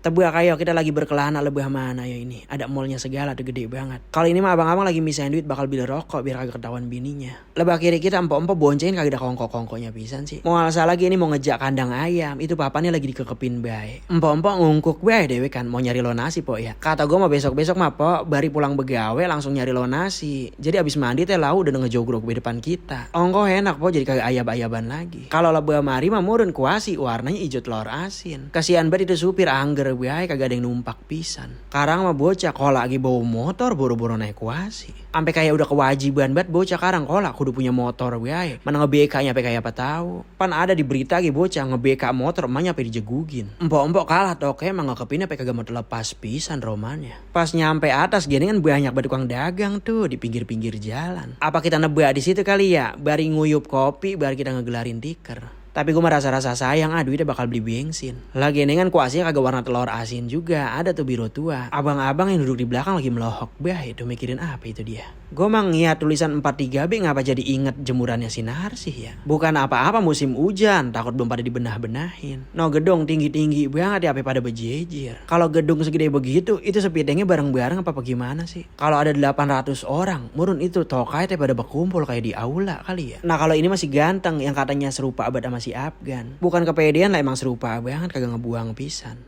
Tebak ayo kita lagi berkelana lebah mana ya ini. Ada mallnya segala tuh gede banget. Kali ini mah abang-abang lagi misahin duit bakal beli rokok biar kagak ketahuan bininya. Lebah kiri kita empok-empok boncengin kagak ada kongko-kongkonya pisan sih. Mau alasan lagi ini mau ngejak kandang ayam. Itu papannya lagi dikekepin bae. Empok-empok ngungkuk bae dewe kan mau nyari lonasi po ya. Kata gue mah besok-besok mah po bari pulang begawe langsung nyari lonasi. Jadi abis mandi teh lau udah ngejogrok di depan kita. Ongko enak po jadi kagak ayab-ayaban lagi. Kalau lebah mari mah murun kuasi warnanya hijau telur asin. Kasihan banget itu supir angger biaya kagak ada yang numpak pisan. Karang mah bocah kolak lagi bawa motor boro-boro naik kuasi. Sampai kayak udah kewajiban banget bocah karang kolak kudu punya motor biaya. Mana nge-BK-nya sampai kayak apa tahu. Pan ada di berita lagi bocah nge-BK motor emaknya sampai dijegugin. Empok-empok kalah toke emang ngekepinnya sampai kagak mau terlepas pisan romannya. Pas nyampe atas gini kan banyak banget tukang dagang tuh di pinggir-pinggir jalan. Apa kita nebak di situ kali ya? Bari nguyup kopi, bari kita ngegelarin tiker. Tapi gue merasa rasa sayang, duitnya bakal beli bensin. Lagi ini kan kuasinya kagak warna telur asin juga, ada tuh biro tua. Abang-abang yang duduk di belakang lagi melohok, bah itu mikirin apa itu dia. Gue mang ngeliat tulisan 43B ngapa jadi inget jemurannya sinar sih ya. Bukan apa-apa musim hujan, takut belum pada dibenah-benahin. No gedung tinggi-tinggi banget ya apa pada bejejir. Kalau gedung segede begitu, itu sepidengnya bareng-bareng apa gimana sih? Kalau ada 800 orang, murun itu tokai teh pada berkumpul kayak di aula kali ya. Nah kalau ini masih ganteng yang katanya serupa abad sama si Afgan. Bukan kepedean lah emang serupa banget kagak ngebuang pisan.